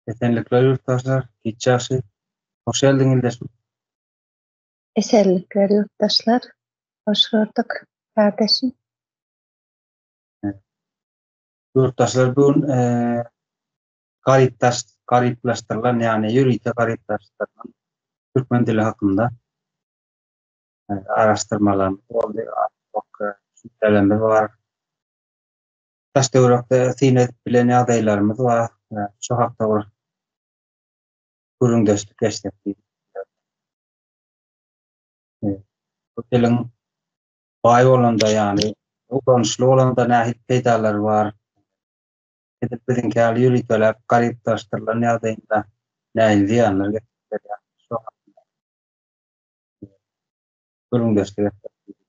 Esenlikler ýurtdaşlar, giç ýagşy. Hoş geldiň ildeşim. Esenlikler ýurtdaşlar. Hoş gördük kardeşim. Ýurtdaşlar bu gün garypdaş garyplaşdyrylan ýagny ýörite garyplaşdyrylan türkmen dili hakynda araşdyrmalarymyz boldy. Düşünjelerimiz bar. Daş-töwerekde syn edip bilen ýagdaýlarymyz bar. Şu hakda bir gürrüňdeşlik geçsek diýip. Bu diliň baý bolanda, ýagny ulanyşly bolanda nähili peýdalary bar? Edil biziňki ýaly ýöriteläp garyplaşdyrylan ýagdaýynda nähili zyýanlar getirip berýär? Şu hakynda gürrüňdeşlik etsek diýdik.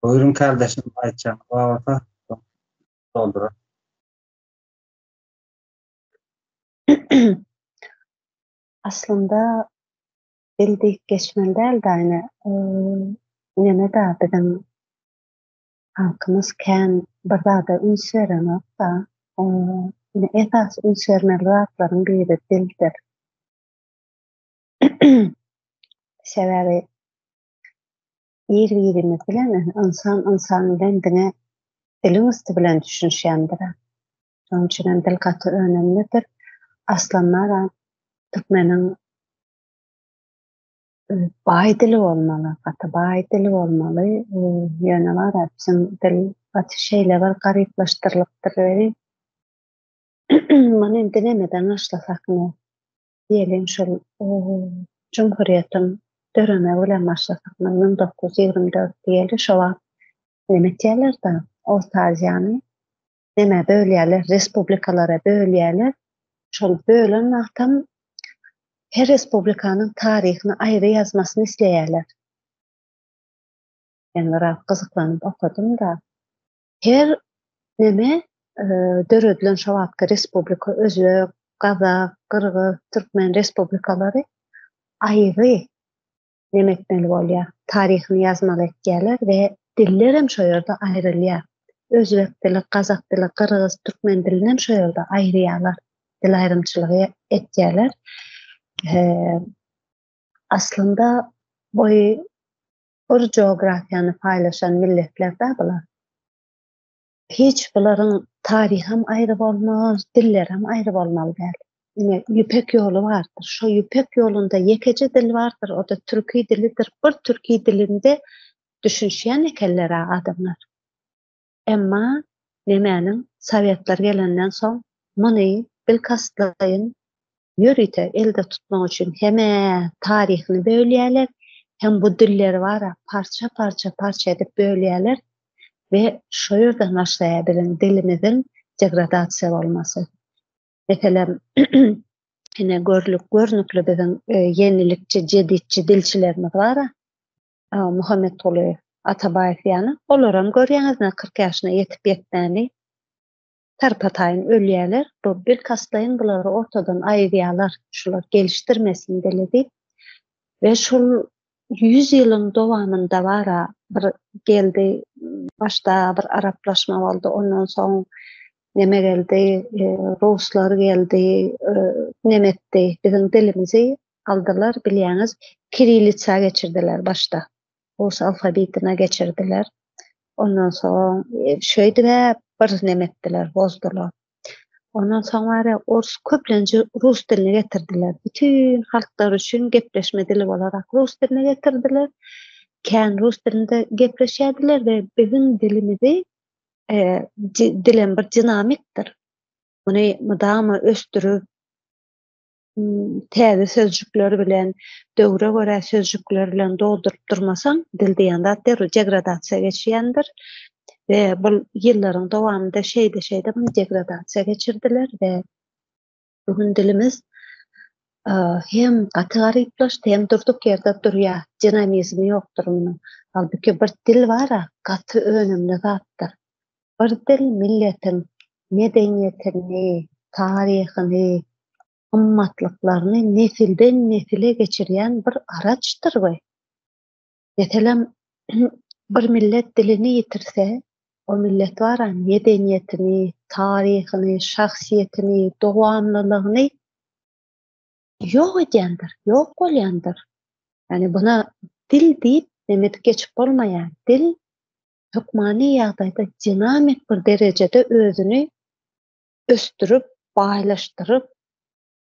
Buyurun kardeşim aýtjagyňyz bar bolsa doldurar. Aslynda dil diýip geçmeli däl-de ine neme-da biziň halkymyz kän bir zada üns berenok-da. Ine esasy üns bermeli zatlaryň biri dildir. Sebäbi bir-birimiz bilen, ynsan ynsan bilen diňe diliň üsti bilen düşünişýändir. Şonuň üçin hem dil gaty önemlidir. Aslynda-da türkmeniň baý dili bolmaly, gaty baý dili bolmaly. Ýöne bar-a, biziň dil gaty şeýle bir garyplaşdyrylypdyr weli, muny indi nämeden başlasak ne? Diýeliň şol Jumhurýetiň döremegi bilen başlasak, 1924 diýeli, şo wagt neme etýärler-de, Orta Aziýany nämä bölýärler, respublikalara bölýärler. Şol bölen wagtam her respublikanyň taryhyny aýry ýazmasyny isleýärler. Men biraz gyzyklanyp okadym-da. Her neme döredilen şo wagtky respublika özbek, gazak, gyrgyz, türkmen respublikalary aýry neme etmeli bolýar, taryhyny ýazmaly etýärler we dillerem şo ýerde aýrylýar. Özbek dili, gazak dili, gyrgyz, türkmen dilinem şo ýerde aýyrýarlar, dil aýrymçylygy etýärler. Aslynda bu bir geografiýany paýlaşan milletler-dä bular. Hiç bularyň taryham aýry bolmaz, dillerem aýry bolmaly däl. Ine, Ýüpek ýoly bardyr. Şo Ýüpek ýolunda ýekeje dil bardyr, o-da türki dilidir. Bir türki dilinde düşünişýän ekenler-ä adamlar. Emma nemäniň sowetler gelenden soň muny bilkastlaýyn ýörite elde tutmak üçin hem-ä taryhyny bölýärler, hem bu dilleri bar-a parça-parça parça edip bölýärler we şo ýerden başlaýar biziň dilimiziň degradasiýa bolmasy. Meselem, ine görlük görnükli biziň ýenilikçi, jeditçi dilçilerimiz bar-a, Muhammetguly Atabaýew ýaly, olaram görýäňiz ine 40 ýaşyna ýetip ýetmäni tarpa-taýyn ölýärler. Bu bilkastlaýyn bulary ortadan aýyrýarlar, şular gelişdirmesin dili diýip. We şul 100 ýylyň dowamynda bara bir geldi, başda bir araplaşma boldy, ondan soň neme geldi, ruslar geldi, neme etdi, biziň dilimizi aldylar, bilýäňiz, kirillitsa geçirdiler başda. Rus alfabetine geçirdiler. Ondan soň şeýdip bir neme etdiler, bozdular. Ondan soň bar ya ors köplenç rus dilini getirdiler. Bütün halklar üçin gepleşme dili bolarak rus dilini getirdiler. Kän rus dilinde gepleşýärdiler we biziň dilimizi e, dilem bir dinamikdir. Muny mydama ösdürip täze sözjükler bilen, döwre görä sözjükler bilen dolduryp durmasaň, dil diýen zat derrew degradasiýa geçýändir. We bu ýyllaryň dowamynda şeýde-şeýde muny degradasiýa geçirdiler we bu gün dilimiz hem gaty garyplaşdy, hem durduk ýerde durýar. Dinamizmi ýokdur munuň. Halbuki bir dil bar-a, gaty önümli zatdyr. Bir dil milletiň medeniýetini, taryhyny, gymmatlyklaryny nesilden-nesile geçirýän bir araçdyr we meselem, bir millet dilini ýitirse, O millet bar-a medeniýetini, taryhyny, şahsyýetini, dowamlylygyny ýok edýändir, ýok bolýandyr. Ýagny buna dil diýip neme edip geçip bolmaýar. Dil hökmany ýagdaýda dinamik bir derejede özüni ösdürip, baýlaşdyryp,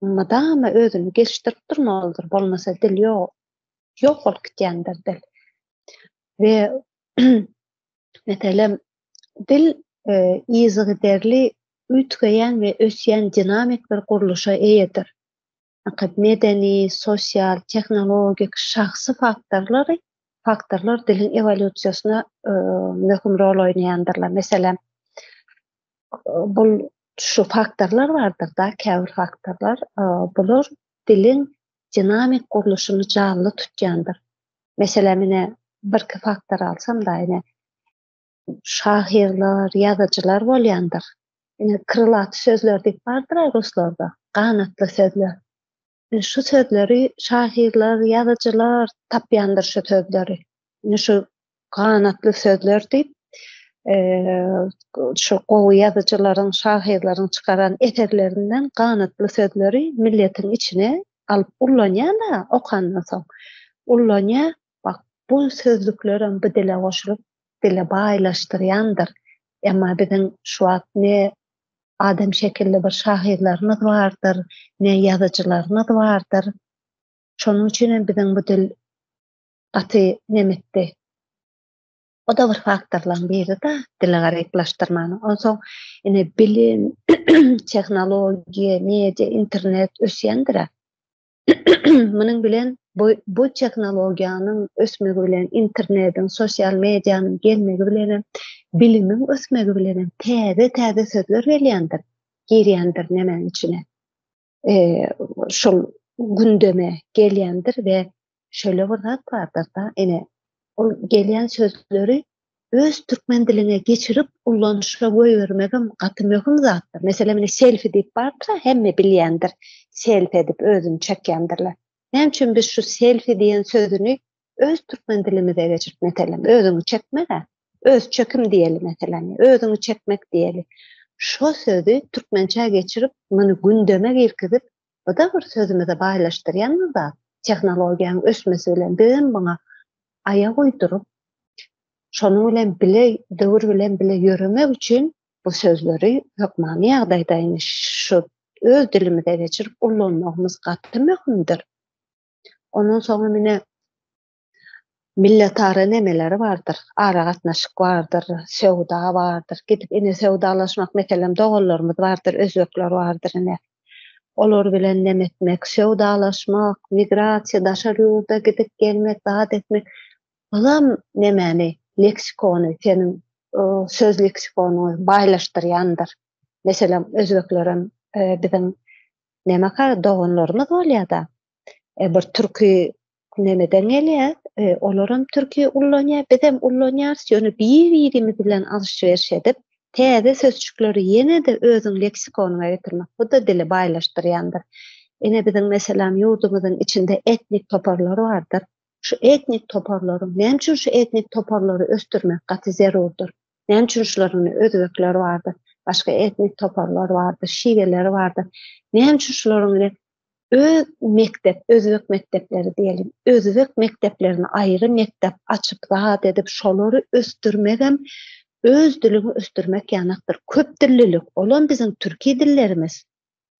mydama özüni gelişdirip durmalydyr, bolmasa dil ýok, ýok bolup gidýändir dil. We meselem, dil e, yzygiderli üýtgeýän we ösýän dinamik bir gurluşa eýedir. Hakyt medeni, sosial, tehnologik, şahsy faktorlary faktorlar diliň ewolýusiýasyna e, möhüm rol oýnaýandyrlar. Meselem, bul şu faktorlar bardyr-da, käbir faktorlar, e, bular diliň dinamik gurluşyny janly tutýandyr. Meselem, ine, birki faktor alsam-da, ine, şahyrlar, ýazyjylar bolýandyr. Ine, krylaty sözler diýip bardyr-a ruslarda, ganatly sözler. Ine, şu sözleri şahyrlar, ýazyjylar tapýandyr şu sözleri. Ine, şu ganatly sözler diýip, şu gowy ýazyjylaryň, şahyrlaryň çykaran eserlerinden ganatly sözleri milletiň içine alyp ullanýar-da, okandan soň. Ullanýar, bak, bu sözlüklerem bu dile goşulyp, dili baýlaşdyrýandyr. Emma biziň şu wagt ne adam şekilli bir şahyrlarymyz bardyr, ne ýazyjylarymyz bardyr. Şonuň üçin hem biziň bu dil gaty nemetdi. O-da bir faktorlaryň biri-de dili garyplaşdyrmanyň. Onsoň ine bilim, tehnologiýa, media, internet ösýändir-ä. Munuň bilen bu bu tehnologiýanyň ösmegi bilen, internetiň, sosial medianyň gelmegi bilenem, bilimiň ösmegi bilenem täze-täze sözler gelýändir, girýändir nemäň içine. Şol gündeme gelýändir we şeýle bir zat bardyr-da, ine, ol gelýän sözleri öz türkmen diliňe geçirip ullanyşa goýbermegem gaty möhüm zatdyr. Meselem, ine, selfi diýip bardyr-a, hemme bilýändir, selfi edip özüni çekýändirler. Näme üçin biz şu selfi diýen sözüni öz türkmen dilimize geçirip, meselem, özüňi çekmek-ä, öz çekim diýeli, meselem, özüňi çekmek diýeli. Şo sözi türkmençä geçirip, muny gündeme girkizip, bu-da bir sözümizi baýlaşdyrýan bir zat. Tehnologiýanyň ösmesi bilen bizem muňa aýak uýduryp, şonuň bilen bile, döwür bilen bile ýöremek üçin bu sözleri hökmany ýagdaýda indi şu öz dilimize geçirip ullanmagymyz gaty möhümdir. Ondan soňra ine milletara nemeleri bardyr, aragatnaşyk bardyr, söwda bardyr. Gidip ine söwdalaşmak meselem doganlarymyz bardyr, özbekler bardyr ine. Olar bilen neme etmek, söwdalaşmak, migrasiýa, daşary ýurda gidip gelmek, zat etmek. Bulam nemäni, leksikony, seniň söz leksikonyňy baýlaşdyrýandyr. Meselem, özbeklerem biziň nemeka doganlarymyz bolýar-da. Bir türki nemeden gelýär, olaram türki ullanýar, bizem ullanýarys, ýöne bir-birimiz bilen alyş-beriş edip, täze sözçükleri ýene-de özüň leksikonyňa getirmek, bu-da dili baýlaşdyrýandyr. Ine, biziň, meselem, ýurdumyzyň içinde etnik toparlar bardyr. Şu etnik toparlaryň, näme üçin şu etnik toparlary ösdürmek gaty zerurdyr? Näme üçin şularyň özbekler bardyr, başga etnik toparlar bardyr, şiweler bardyr. Näme üçin şularyň bilen öz mekdep, özbek mekdepleri diýelim, özbek mekdeplerini aýry mekdep açyp zat edip şolary ösdürmegem öz diliňi ösdürmek ýanakdyr. Köp dillilik, olam biziň türki dillerimiz.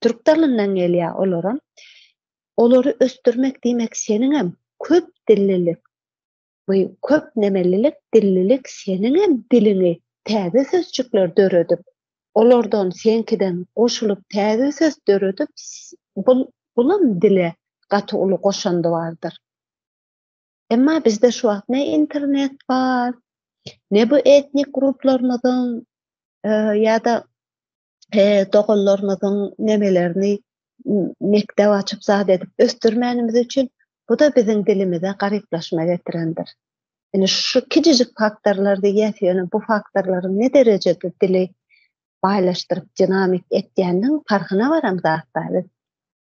Türk dilinden gelýär olaram. Olary ösdürmek diýmek seniňem köp dillilik we köp nemelilik, dillilik seniňem diliňi täze sözjükler döredip, olardan seňkiden goşulyp täze söz döredip, bul bulam dile gaty uly goşandy bardyr. Emma bizde şu wagt ne internet bar, ne bu etnik gruplarymyzyň ýa-da doganlarymyzyň nemelerini mekdep açyp zat edip ösdürmänimiz üçin bu-da biziň dilimize garyplaşma getirendir. Ine şu kiçijik faktorlar diýýäs, ýöne bu faktorlaryň ne derejede dili baýlaşdyryp dinamik etýäniniň parhyna baran zat bar biz.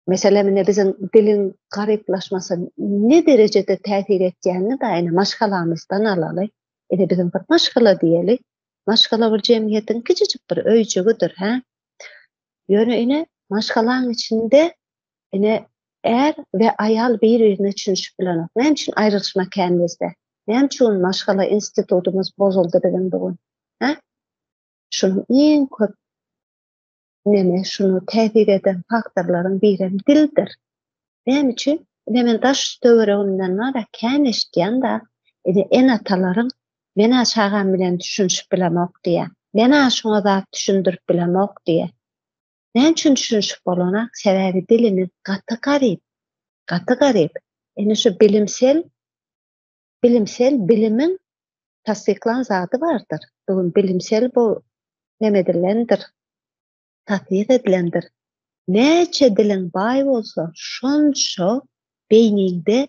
Meselem ine biziň diliň garyplaşmasy ne derejede täsir etýänini da ine maşgalamyzdan alaly. Ine biziň bir maşgala diýeli. Maşgala bir jemgyýetiň kiçijik bir öýjügidir, hä? Ýöne ine, maşgalaň içinde ine är we aýal bir-birine düşünişip bilenok. Näme üçin aýrylyşma kän bizde? Näme üçin maşgala institutymyz bozuldy biziň bu gün? Hä? Şunuň iň köp neme şuny täsir eden faktorlaryň birem dildir. Näme üçin? Ine men daş töweregimden bar-a kän eşitýän-da, ine ene-atalaryň men-ä çagam bilen düşünişip bilemok diýýär. Men-ä şuňa zat düşündirip bilemok diýýär. Näme üçin düşünişip bolanok? Sebäbi dilimiz gaty garyp. Gaty garyp. Ine şu bilimsel bilimsel bilimiň tassyklan zady bardyr. Bu gün bilimsel bu neme edilendir, tassyk edilendir. Näçe diliň baý bolsa, şonça beýniňde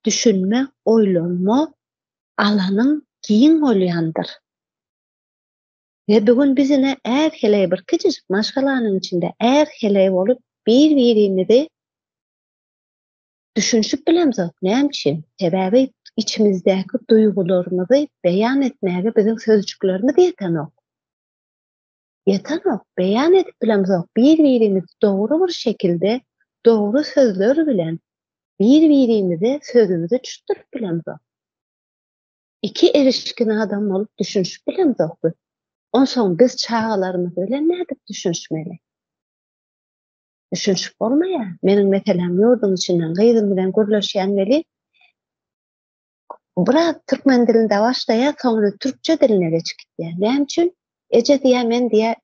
düşünme, oýlanma alanyň giň bolýandyr. We bu gün biz ine är-heleý bir kiçijik maşgalanyň içinde är-heleý bolup bir-birimizi Düşünişip bilemzok, näme üçin? Sebäbi içimizdäki duýgularymyzy beýan etmäge biziň sözjüklerimiz ýetenok. Ýetenok, beýan edip bilemzok, bir-birimizi dogry bir şekilde, dogry sözler bilen bir-birimize sözümizi düşündirip bilemzok. Iki erişgin adam bolup düşünişip bilemzok biz. Onsoň biz çagalarymyz bilen nädip düşünişmeli? Düşünişip bolmaýar. Meniň meselem ýurduň içinden gyzym bilen gürleşýän weli biraz türkmen dilinde başlaýar, soňra türkçe diline geçip gitýär. Näme üçin? Eje diýýär, men diýýär,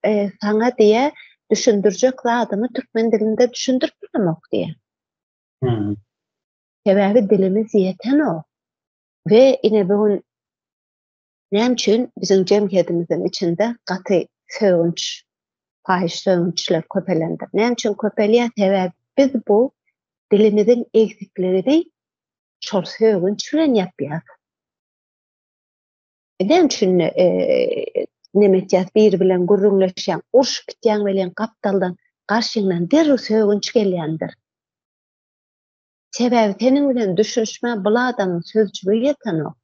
e, saňa diýýär, düşündirjek zadymy türkmen dilinde düşündirip bilemok diýýär. Hmm. Sebäbi dilimiz ýetenok. We ine bu gün Näme üçin biziň jemgyýetimiziň içinde gaty sögünç, paýyş sögünçler köpelendir? Näme üçin köpelýär? Sebäbi biz bu dilimiziň egsikligini şol sögünç bilen ýapýas. Näme üçin neme etýäs, biri bilen gürrüňleşýäň, urşup gitýäň welin gapdaldan garşyňdan derrew sögünç gelýändir. Sebäbi seniň bilen düşünişmä bul adamyň sözjügi ýetenok.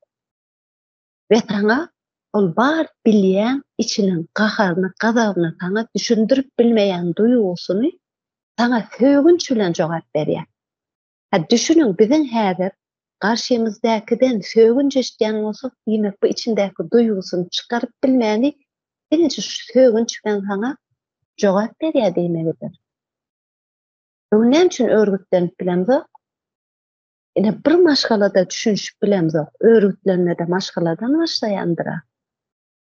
We saňa ol bar bilýän içiniň gaharyny, gazabyny saňa düşündirip bilmeýän duýgusyny saňa sögünç bilen jogap berýär. Hä düşüniň biziň häzir garşymyzdäkiden sögünç eşidýän bolsak diýmek bu içindäki duýgusyny çykaryp bilmäni diňe şu sögünç bilen saňa jogap berýär diýmegidir. Bu näme üçin örgütlenip bilemzok? Ine bir maşgalada düşünişip bilemzok. Örgütlenmede maşgaladan başlaýandyra.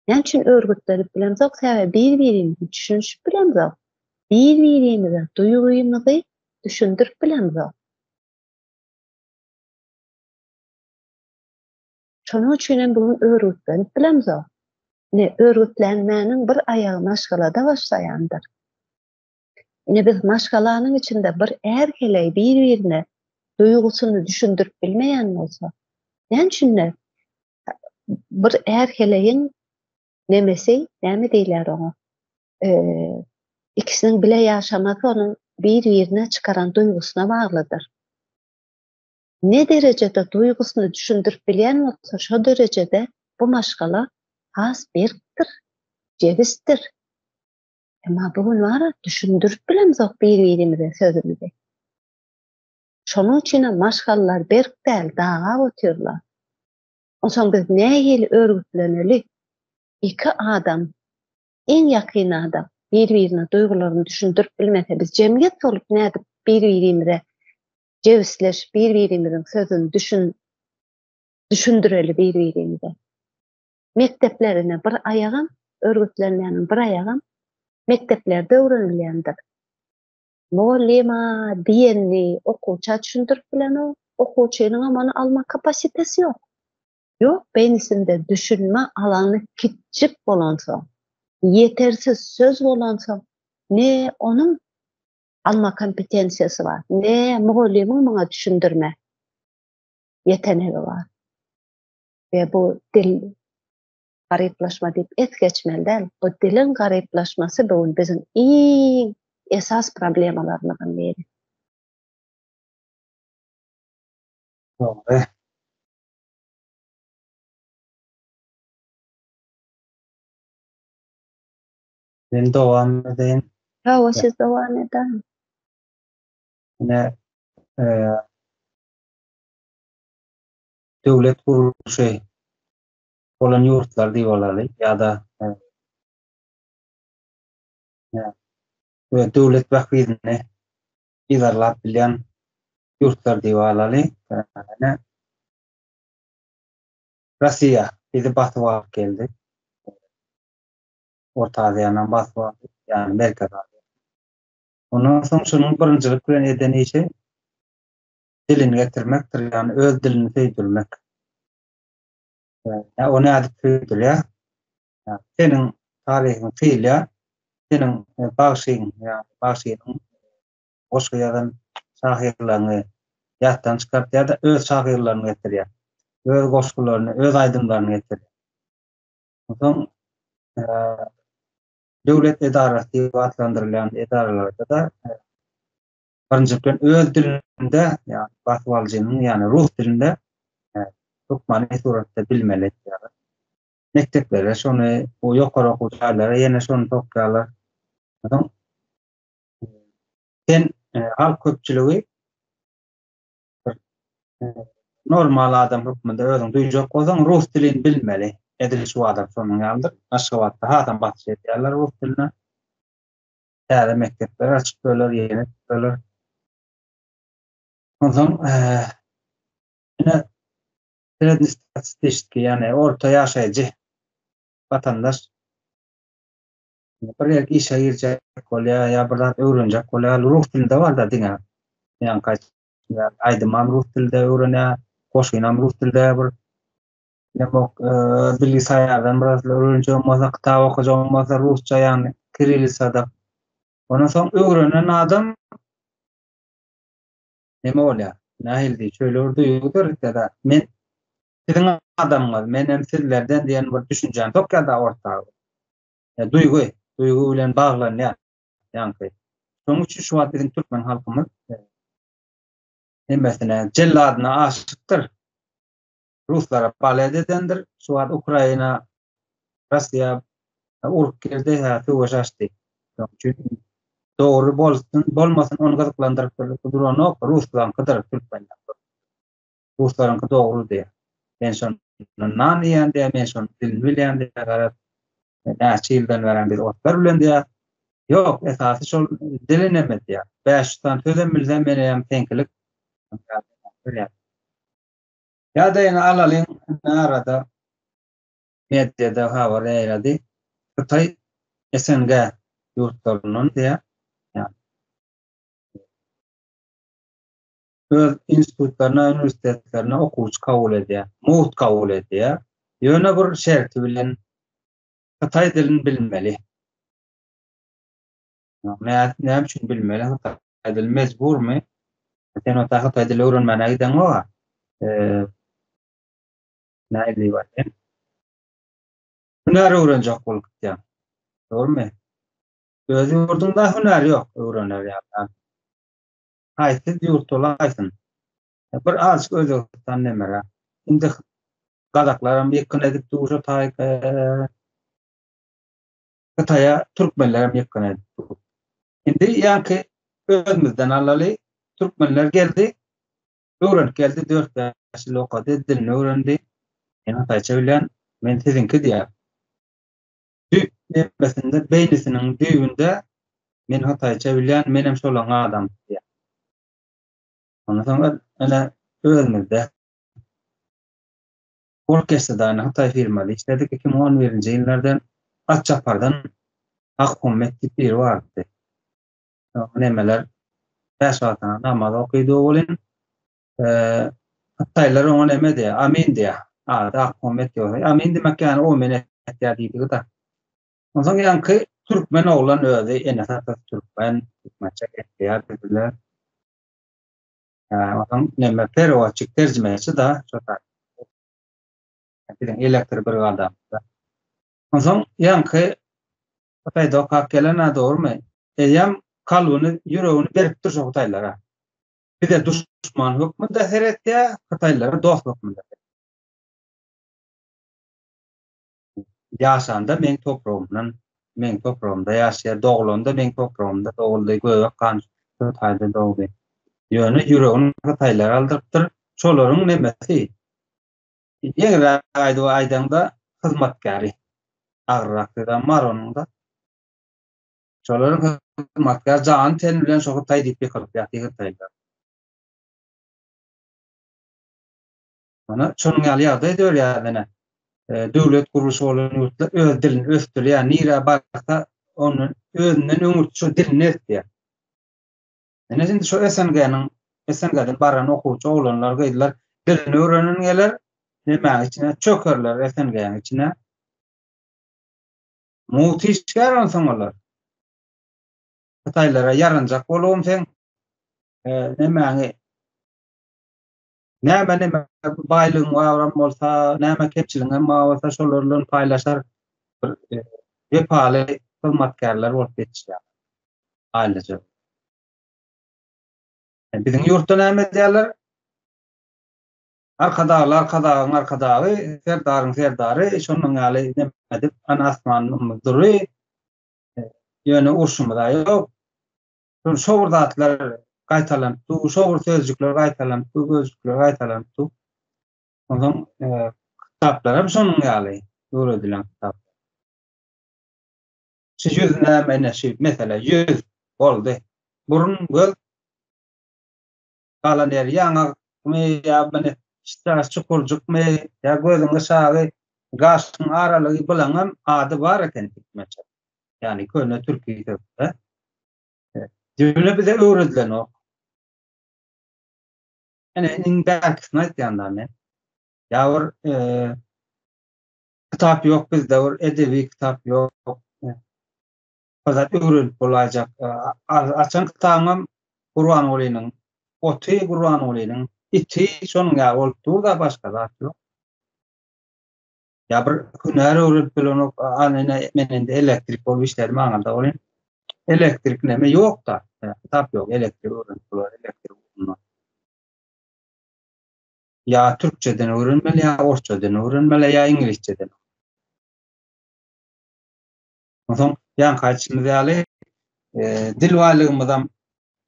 Näme üçin örgütlenip bilemzok? Sebäbi bir-birimizi düşünişip bilemzok. Bir-birimize duýgymyzy düşündirip bilemzok. Şonuň üçin hem bu gün örgütlenip bilemzok. Ine örgütlenmäniň bir aýagy maşgalada başlaýandyr. Ine biz maşgalanyň içinde bir är-heleý bir-birine duýgusyny düşündirip bilmeýän bolsa, näme üçin-de bir är-heleýiň nemesi, näme diýilýär oňa, ikisiniň bile ýaşamasy onuň bir-birine çykaran duýgusyna baglydyr. Ne derejede duýgusyny düşündirip bilýän bolsa, şo derejede bu maşgala has berkdir, jebisdir. Emma bu gün bar düşündirip bilemzok bir-birimize sözümizi. Şonuň üçinem maşgalalar berk däl, dagap otyrlar. Onsoň biz nähili örgütleneli? Iki adam, iň ýakyn adam bir-birine duýgularyny düşündirip bilmese, biz jemgyýet bolup nädip bir-birimize jebisleşip, bir-birimiziň sözüni düşün düşündireli bir-birimize? Mekdeplerine bir aýagam, örgütlenmäniň bir aýagam mekdeplerde öwrenilýändir. Mugallyma diýenini okuwça düşündirip bilenok, okuwçynyňam ony alma kapasitesi ýok. Ýok, beýnisinde düşünme alany kiçjik bolansoň, ýetersiz söz bolansoň, ne onuň alma kompetensiýasy bar, ne mugallymyň muňa düşündirme ýetenegi bar. We bu dil garyplaşma diýip es geçmeli däl. Bu diliň garyplaşmasy bu gün biziň iň esas problemalarymyzyň biri. Dogry. Men dowam edeýin. Hawa, siz dowam edäň. Ine, döwlet gurluşy bolan ýurtlar diýip alaly ýa-da we döwlet bähbidini yzarlap bilýän ýurtlar diýip alaly. Ine, Russiýa bizi basyp alyp geldi. Orta Aziýanam basyp aldy, ýagny Merkezi Aziýa. Ondan soň şunuň birinjilik bilen eden işi dilini getirmekdir, ýagny öz dilini söýdürmek. Ýa o nädip söýdürýär? Seniň taryhyň syýylýar, seniň bagşyň, ýagny bagşynyň goşgy ýazan şahyrlaryňy ýatdan çykartýar-da, öz şahyrlaryny getirýär. Öz goşgularyny, öz aýdymlaryny getirýär. Onsoň döwlet edarasy diýip atlandyrylýan edaralarda-da birinjilikden öz dilinde, ýagny basybalyjynyň, ýagny rus dilinde hökmany suratda bilmeli etýärler. Mekdeplere şony, bu ýokary okuw jaýlara ýene şony sokýarlar. Onsoň sen halk köpçüligi bir normal adam hökmünde özüňi duýjak bolsaň, rus dilini bilmeli. Edil şu adam şonuň ýalydyr. Aşgabatda hasam basyş edýärler rus diline. Täze mekdepler açyp böler, ýene böler. Onsoň ine srednestatistiski, ýagny orta ýaşaýjy watandaş bir ýer işe girjek bolýar ýa bir zat öwrenjek bolýar. Rus dilinde bar-da diňe. Ýaňky aýdymam rus dilinde öwrenýär, goşgynam rus dilinde bir Ýa-da bilgisayardan biraz öwrenjegem bolsa, kitap okajagam bolsa rusça ýagny kirillisada. Ondan soň öwrenen adam neme bolýar? Nähili diýip, şeýle bir duýgy döretýär-de, men siziň adamyňyz, men hem sizlerden diýen bir düşünjäni sokýar-da orta. Duýgy, duýgy bilen baglanýar ýaňky. Şonuň üçin şu wagt biziň türkmen halkymyz hemmesine, jelladyna aşykdyr. Ruslara balet edendir. Şu wagt Ukraina Russiýa urup girdi, hä söweş açdy. Şonuň üçin dogry bolsun, bolmasyn ony gyzyklandyryp duranok, ruslaryňkydyr türkmenler. Ruslaryňky dogry diýýär. Men şondan nan iýen diýýär, men şonuň dilini bilýän diýýär, garaz näçe ýyldan bäri biz otlar bilen diýýär. Ýok, esasy şol dili neme diýýär. 500 sany sözem bilsem men hem seňkilik. Ýa-da ýene alalyň, arada mediada habar ýaýrady. Hytaý SNG ýurtlaryndan diýýär. Öz institutlaryna, uniwersitetlerine okuwçy kabul edýär. Mugt kabul edýär. Ýöne bir şerti bilen hytaý dilini bilmeli. Näme üçin bilmeli hytaý dili mejburmy? Sen ota hytaý dili öwrenmäne gideňok-a. Näme diýip aýdaýyn? Hünär öwrenjek bolup gitýäň. Dogrumy? Öz ýurduňda hünär ýok öwrener ýaly. Haýsy ýurt bolaýsyn. Bir azajyk Özbegistan nemere. Indi gazaklaram ýykgyn edip dur şo taý Hytaýa türkmenlerem ýykgyn edip dur. Indi ýaňky özümizden alaly, türkmenler geldi, öwrenip geldi, dört-bäş ýyl okady, dilini öwrendi. Men hytaýça bilýän, men siziňki diýýär. Düýp nemesinde, beýnisiniň düýbünde men hytaýça bilýän, menem şolaň adamsy diýýär. Ondan soň ene özümizde Bolup geçse-de, ine, hytaý firmada işledik. 2011-nji ýyllarda Atçapardan Akmuhammet diýip biri bardy. Nemeler bäş wagtyna namaz okydy welin, hytaýlar oňa neme diýýär, Amin diýýär. Ady Akmuhammet ýogsa, Amin diýmek ýagny omen etýär diýdigi-de. Onsoň ýaňky türkmen oglan özi, enesi-atasy türkmen, türkmençe gepleýär biz bilen. Onsoň neme perewodçik terjimeçi da şo biziň elektr brigadamyzda. Onsoň ýaňky Hytaýda okap gelen-ä dogrumy? Eýýäm kalbyny, ýüregini beripdir şo hytaýlara. Bize duşman hökmünde seretýär, hytaýlara dost hökmünde. Ýaşanda meň topragymdan. Meň topragymda ýaşaýar, doglanda meň topragymda doguldy, göbek gan Hytaýda dogdy. Ýöne ýüregini hytaýlar aldyrypdyr. Şolaryň nemesi, ýeňilräk aýdyp aýdaňda hyzmatkäri. Agyrrak sözem bar onuň-da. Şolaryň hyzmatkäri jany-teni bilen şo hytaý diýip ýykylyp ýatyr hytaýlar. Mana şonuň ýaly ýagdaý dörýär ine. Döwlet gurluşy bolan ýurtlar öz dilini ösdürýär, nirä barsa ondan özünden öňürti şo dilini ösdürýär. Ine indi şo SNG-niň SNG-den baran okuwçy oglanlar, gyzlar dilini öwrenen geler, nemäň içine çökerler SNG-niň içine. Mugt işgär onsoň olar. Hytaýlara ýaranjak bolubam sen nemäňi Näme näme baýlygyň baram bolsa, näme kemçiligiň hem bar bolsa şolar bilen paýlaşar bir e, wepaly hyzmatkärler bolup ýetişýär. Aýlyja. E, biziň ýurtda näme edýärler? Arkadagly arkadagyň arkadagy, serdaryň serdary, şonuň ýaly näme edip, ana asmanymyz dury. E, ýöne urşumyz ýok. Şol şo bir zatlar gaýtalanyp dur, şo bir sözjükler gaýtalanyp dur, sözjükler gaýtalanyp dur. Onsoň e, kitaplar hem şonuň ýaly öwredilen kitap. Şu ýüz näme ine şu mesele ýüz boldy. Burun, göz galan ýeri ýaňakmy ýa mine şaş çukurjykmy ýa gözüň yşagy gaşyň aralygy bulaňam ady bar eken türkmençe. Ýagny köne türki sözde. Ýöne bize öwredilenok. Ene iň bärkisini aýtýan-da men. Ýa bir e, kitap ýok bizde bir edebi kitap ýok. Bir zat öwrenip bolaýjak. Açan kitabyňam Gurbangulynyň oty, Gurbangulynyň iti şonuň ýaly bolup dur-da başga zat ýok. Ýa bir hünär öwrenip bilenok, ana ine men indi elektrik bolup işledim aňyrda bolýan. Elektrik neme ýok-da, kitap ýok, elektrik öwrenip bolar, elektrik ugrunda. Ýa türkçeden öwrenmeli, ýa orsçadan öwrenmeli, ýa iňlisçeden. Onsoň ýaňky aýdyşymyz ýaly, e, dil baýlygymyzam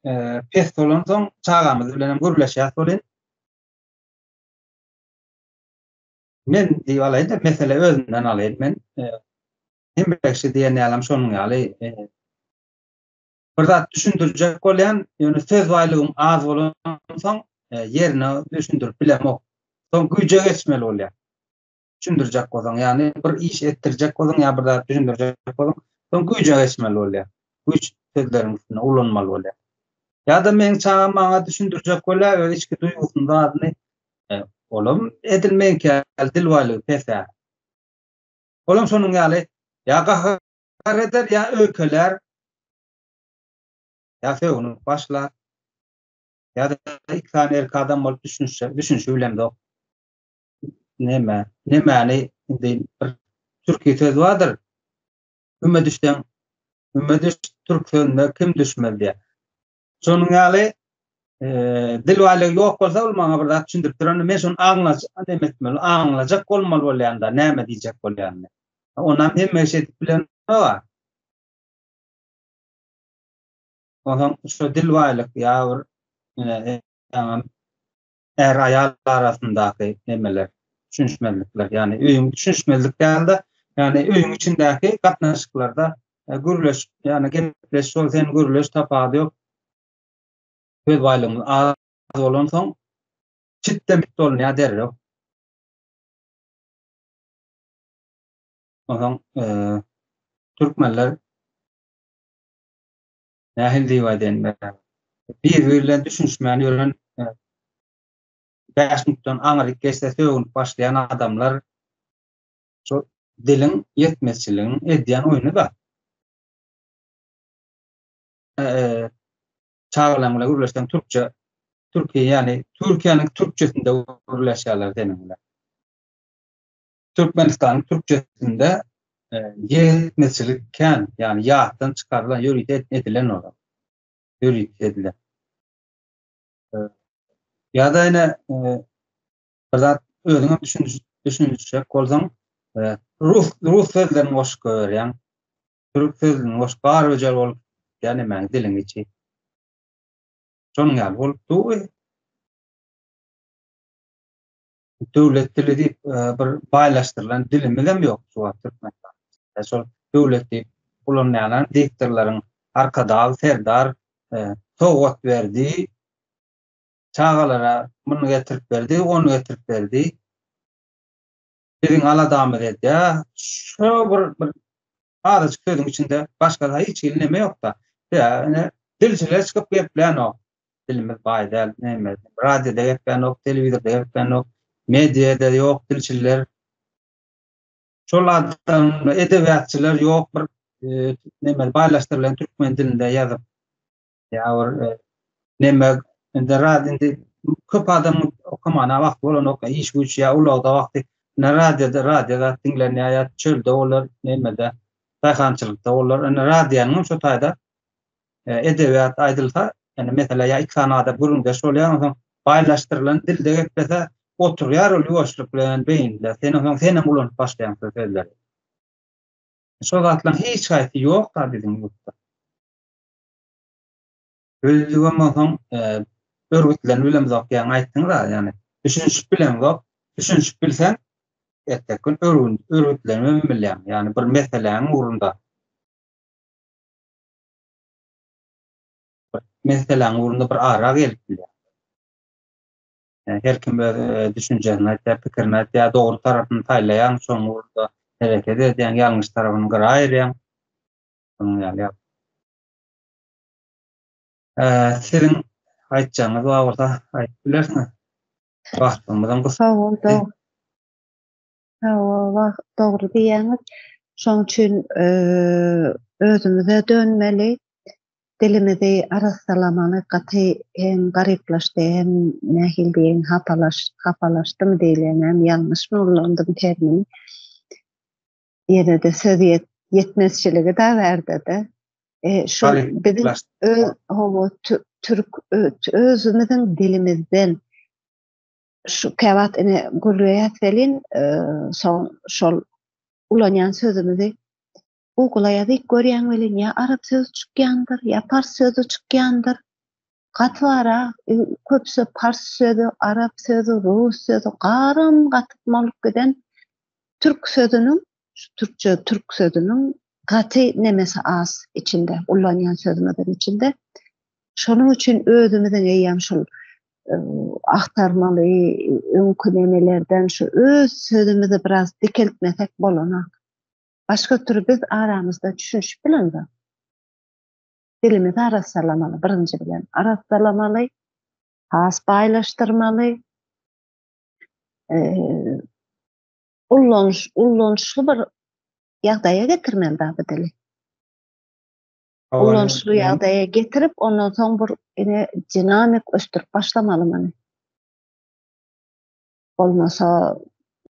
e, pes bolansoň çagamyz bilen hem gürleşýäs welin, Men diýip alaýyn-da, mesele özümden alaýyn men. Hemme kişi diýen ýalam şonuň ýaly bir zat düşündirjek bolýan, ýöne söz baýlygym az bolansoň ýerine düşündirip bilemok. Soň güýje geçmeli bolýar. Düşündirjek bolsaň, ýagny bir iş etdirjek bolsaň ýa bir zat düşündirjek bolsaň, soň güýje geçmeli bolýar. Güýç sözleriň üstünde ulanmaly bolýar. Ýa-da meň çagam maňa düşündirjek bolýar öz içki duýgusyny zadyny Olam edil meňki ýaly dil baýlygy pes-ä. Olam şonuň ýaly ýa gahar eder, ýa öýkelär, ýa sögünip başlar. Ýa-da iki sany erkek adam bolup düşünişse, düşünişibilemzok. Neme, nemäni indi bir türki söz bardyr. Hüme düşseň, hüme düş, türk sözünde kim düşmez diýýär. Şonuň ýaly dil baýlygy ýok bolsa ol maňa bir zat düşündirip duran men şony aňlajak neme etmeli aňlajak bolmaly bolýanda näme diýjek bolýanyny. Onam hemme iş edip bilenok. Onsoň şu dil baýlyk ýa bir ýaňam är aýal arasyndaky nemeler düşünişmezlikler ýagny öýüň düşünişmezlik dälde ýagny öýüň içindäki gatnaşyklarda gürleş ýagny gepleş şol sen gürleş tapawudy ýok söz baýlygymyz az bolansoň çitden bit bolunýar derrew onsoň türkmenler nähili diýip aýdaýyn bir-biri bilen düşünişmän ýören 5 minutdan aňryk geçse sögünip başlaýan adamlar şu diliň ýetmezçiligiň edýän oýny-da. Çagalaň bilen gürleşseň türkçe, türkiýe ýagny Türkiýäniň türkçesinde gürleşýärler seniň bilen. Türkmenistanyň türkçesinde ýetmezçilik kän, ýagny ýatdan çykarylan, ýörite edilen olar. Ýörite edilen. Ýa-da ine bir zat özüňem düşünişjek bolsaň, rus rus sözlerini goşup goýberýäň. Türk sözlügini goşup gar-öjer bolup gitýär nemäň diliň içi. Şonuň ýaly bolup dur. Döwlet dili diýip e, bir baýlaşdyrylan dilimizem ýok şu wagt Türkmenistanda. Şol döwlet diýip ulanýan diktorlaryň Arkadag Serdar e, sowgat berdi, çagalara muny getirip berdi, ony getirip berdi. Biziň aladamyzy edýär. Şo bir bir azajyk sözüň içinde başga hiç hili neme ýok-da. Ýa ine dilçiler çykyp geplänok. Dilimiz baý däl, neme. Radioda geplänok, telewizorda geplänok, mediada ýok dilçiler. Şol adam edebiýatçylar ýok bir e, neme baýlaşdyrylan türkmen dilinde ýazyp Ýa bir neme indi rad indi köp adamyň okamana wagty bolanok, iş güýç ýa ulagda wagty ine radioda radio zat diňlenýär ýa çölde bolar nemede daýhançylykda bolar. Indi radionyň hem şo taýda edebiýat aýdylsa, ýani meselä ýa iki sany adam gürrüňdeş bolýar, onsoň baýlaşdyrylan dilde geplese oturýar ol ýuwaşlyk bilen beýninde. Sen onsoň senem ulanyp başlaýaň şo sözleri. Şo zatlaryň hiç haýsy ýok-da biziň ýurtda. Öldügem bolsaň, örgütlenip bilemzok ýaňy aýtdyňyz-a, ýagny düşünişip bileňzok, düşünişip bilseň, erteki gün örgütlenibem bilýäň, ýagny bir meseläniň ugrunda. Bir meseläniň ugrunda bir ara gelip bilýäň. Ýagny her kim öz düşünjesini aýtýar, pikirini aýtýar, dogry tarapyny saýlaýaň, şonuň ugrunda hereket edýäň, ýalňyş tarapyny gyra aýyrýaň. Şonuň ýaly. Siziň aýtjagyňyz bar bolsa aýdyp bilersiňiz. Wagtymyzam gysga. Sag bol, dogry. Sag bol, wagt dogry diýýäňiz. Şonuň üçin özümize dönmeli, dilimizi arassalamaly, gaty hem garyplaşdy, hem nähili diýeýin, hapalaş, hapalaşdymy diýilýär, näme ýalňyşmy ullandym termini. Ýene-de söz ýetmezçiligi da bärde-de. E, şu biziň öz hawa türk özümiziň dilimizden şu käwagt ine gürleýäs welin, e, soň şol ulanýan sözümizi Google-a ýazyp görýäň welin ýa arap sözi çykýandyr, ýa pars sözi çykýandyr. Gaty bara, köpüsi pars sözi, arap sözi, rus sözi garam gatyp bolup giden türk sözüniň, şu türkçe türk sözüniň gaty nemesi az içinde, ullanýan sözümiziň içinde. Şonuň üçin özümiziň eýýäm şol e, agtarmaly öňki nemelerden şu öz sözümizi biraz dikeltmesek bolanok. Başga türlü biz aramyzda düşünişip bilemzok. Dilimizi arassalamaly birinji bilen. Arassalamaly, has baýlaşdyrmaly. Ullanyş, ullanyşly bir ýagdaýa getirmeli da bu dili. Ullanyşly ýagdaýa getirip, ondan soň bir ine dinamik ösdürip başlamaly muny. Bolmasa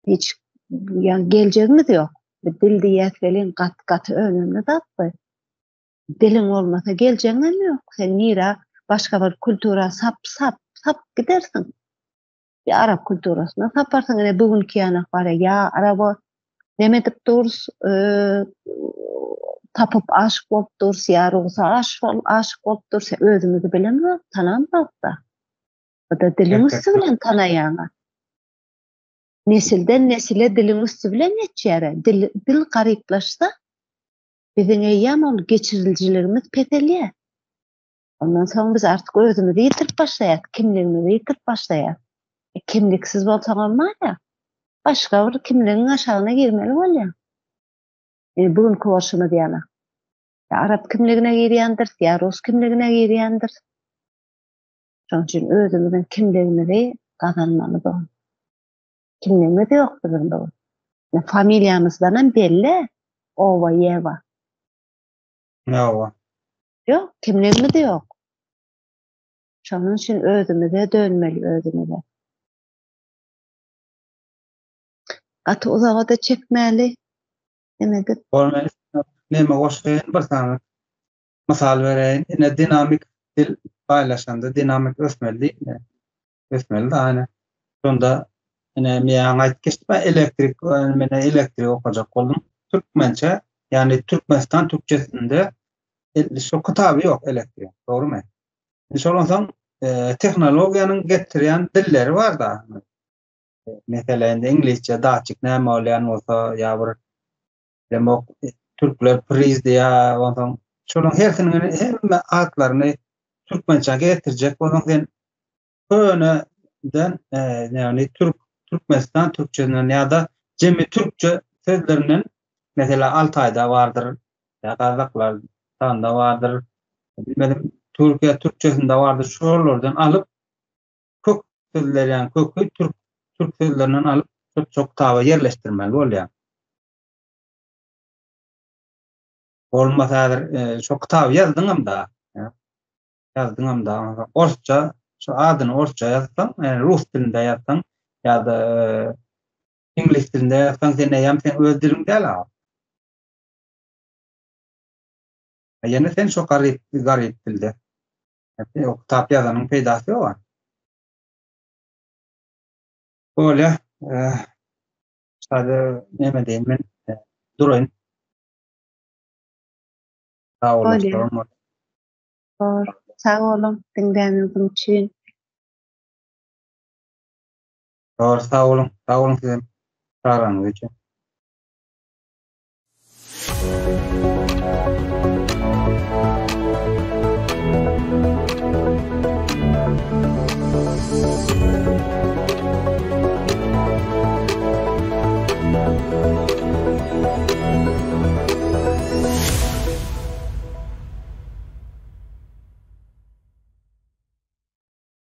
hiç ýa geljegimiz ýok. Bu dil diýýäs welin gat gaty önemli zat bu. Diliň bolmasa geljegiňem ýok. Sen nirä başga bir kultura sap sap sap gidersiň. Ýa arap kulturasyna saparsyň ine bu günki ýanak bar ýa araba neme edip durus tapyp aşyk bolup durus ýa rusa aşyk bolup aşyk bolup durus özümizi bilemzok tanamzok-da. Bu-da diliň üsti bilen tanaýaňa. Nesilden nesile diliň üsti bilen geçýär. Dil dil garyplaşsa Biziň eýýäm ol geçirijiligimiz peselýär. Ondan soň biz artyk özümizi ýitirip başlaýarys, kimligimizi ýitirip başlaýarys. E, kimliksiz bolsaňam barýa, başga bir kimligiň aşagyna girmeli bolýaň. E, bu günki bolşumyz ýaly. Ýa arap kimligine girýändiris, ýa rus kimligine girýändiris. Şonuň üçin özümiziň kimligimizi gazanmaly bu. Kimligimiz ýok biziň bu. Familiýamyzdanam belli, Owa Ýewa. Ýowa. Ýok, kimligimiz ýok. Şonuň üçin özümize dönmeli, özümize. Gaty uzaga-da çekmäli. Neme edip? Bolmaly. Neme goşaýyn bir sany. Mysal bereýin. Ine dinamik dil baýlaşanda dinamik ösmeli diýip. Ösmeli da ine. Şonda ine men aýdyp geçdim elektrik men elektrik okajak boldum. Türkmençe. Ýagny Türkmenistan türkçesinde şu kitaby ýok elektrik, dogrumy? Şondan soň e, tehnologiýanyň getirýän dilleri bar da. Meselem, indi iňlisçe datçik näme bolýan bolsa ýa bir demok türkler priz diýýär, onsoň şolaryň hersiniň hemme atlaryny türkmençä getirjek bolsaň sen köneden e, ýagny türk Türkmenistan türkçesinden ýa-da jemi türkçe sözlerinden mesela Altaýda bardyr, ýa gazaklar sanda bardyr, bilmedim Türkiýe türkçesinde bardyr, şolardan alyp kök sözler ýagny köki türk türk sözlerinden alyp şo kitaba ýerleşdirmeli bolýar. Bolmasa häzir e, şo kitaby ýazdyňam da. Ýazdyňam da. Orsça şu adyny orsça ýazsaň, ýagny rus dilinde ýazsaň ýa-da e, iňlis dilinde ýazsaň sen eýýäm sen öz diliň däl a. Ýene sen şo garyp garyp dilde. O kitap ýazanyň peýdasy ýok. Bolýa. Şade näme diýen men duraýyn. Sag boluň. Bor. Sag boluň diňläniňiz üçin. Bor, sag boluň. Sag boluň sizem. Çagyranyňyz üçin.